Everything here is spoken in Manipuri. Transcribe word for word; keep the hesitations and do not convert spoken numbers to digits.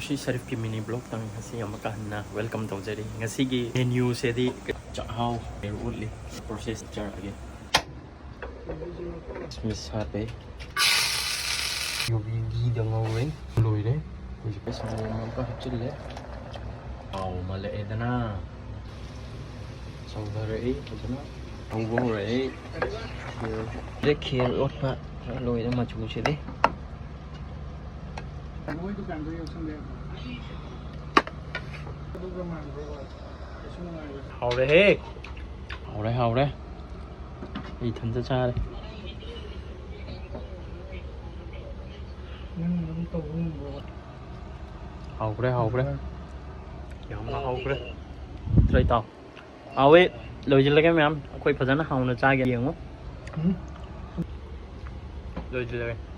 ꯁꯤ ꯁꯔꯤꯐꯀꯤ ꯃꯤꯅꯤ ꯕ꯭ꯂꯣꯛꯇꯪ ꯉꯁꯤ ꯑꯃꯨꯛꯀ ꯍꯟꯅ ꯋꯦꯜꯀꯝ ꯇꯧꯖꯔꯤ꯫ ꯉꯁꯤꯒꯤ ꯃꯦꯅ꯭ꯌꯨꯁꯤꯗꯤ ꯆꯥꯛꯍꯥꯎ ꯎꯠꯂꯤ꯫ ꯄ꯭ꯔꯣꯁꯦꯁ ꯆꯥꯔꯛꯑꯒꯦ꯫ ꯀꯤꯁꯃꯤꯁ ꯍꯥꯞꯄꯦ꯫ ꯌꯨꯕꯤ ꯘꯤꯗ ꯉꯧꯔꯦ꯫ ꯂꯣꯏꯔꯦ꯫ ꯍꯧꯖꯤꯛ ꯁꯪꯒꯣꯝ ꯑꯃꯨꯛꯀ ꯍꯥꯞꯆꯤꯜꯂꯦ꯫ ꯊꯥꯎ ꯃꯥꯜꯂꯛꯑꯦꯗꯅ꯫ ꯁꯧꯊꯔꯛꯏ ꯐꯖꯅ꯫ ꯍꯧꯕ ꯍꯧꯔꯛꯏ꯫ ꯈꯦꯔ ꯑꯣꯠꯄ ꯂꯣꯏꯔꯦ ꯃꯆꯨꯁꯤꯗꯤ꯫ ꯍꯥꯎꯔꯦꯍꯦ꯫ ꯍꯥꯎꯔꯦ, ꯍꯥꯎꯔꯦ꯫ ꯑꯩ ꯏꯊꯟꯇ ꯆꯥꯔꯦ꯫ ꯍꯥꯎꯈ꯭ꯔꯦ, ꯍꯥꯎꯈ꯭ꯔꯦ꯫ ꯌꯥꯝꯅ ꯍꯥꯎꯈ꯭ꯔꯦ꯫ ꯇ꯭ꯔꯥꯏ ꯇꯧ꯫ ꯍꯥꯎꯋꯦ꯫ ꯂꯣꯏꯁꯤꯜꯂꯒꯦ ꯃꯌꯥꯝ꯫ ꯑꯩꯈꯣꯏ ꯐꯖꯅ ꯍꯥꯎꯅ ꯆꯥꯒꯦ꯫ ꯌꯦꯡꯉꯨ꯫ ꯎꯝ꯫ ꯂꯣꯏꯁꯤꯜꯂꯒꯦ꯫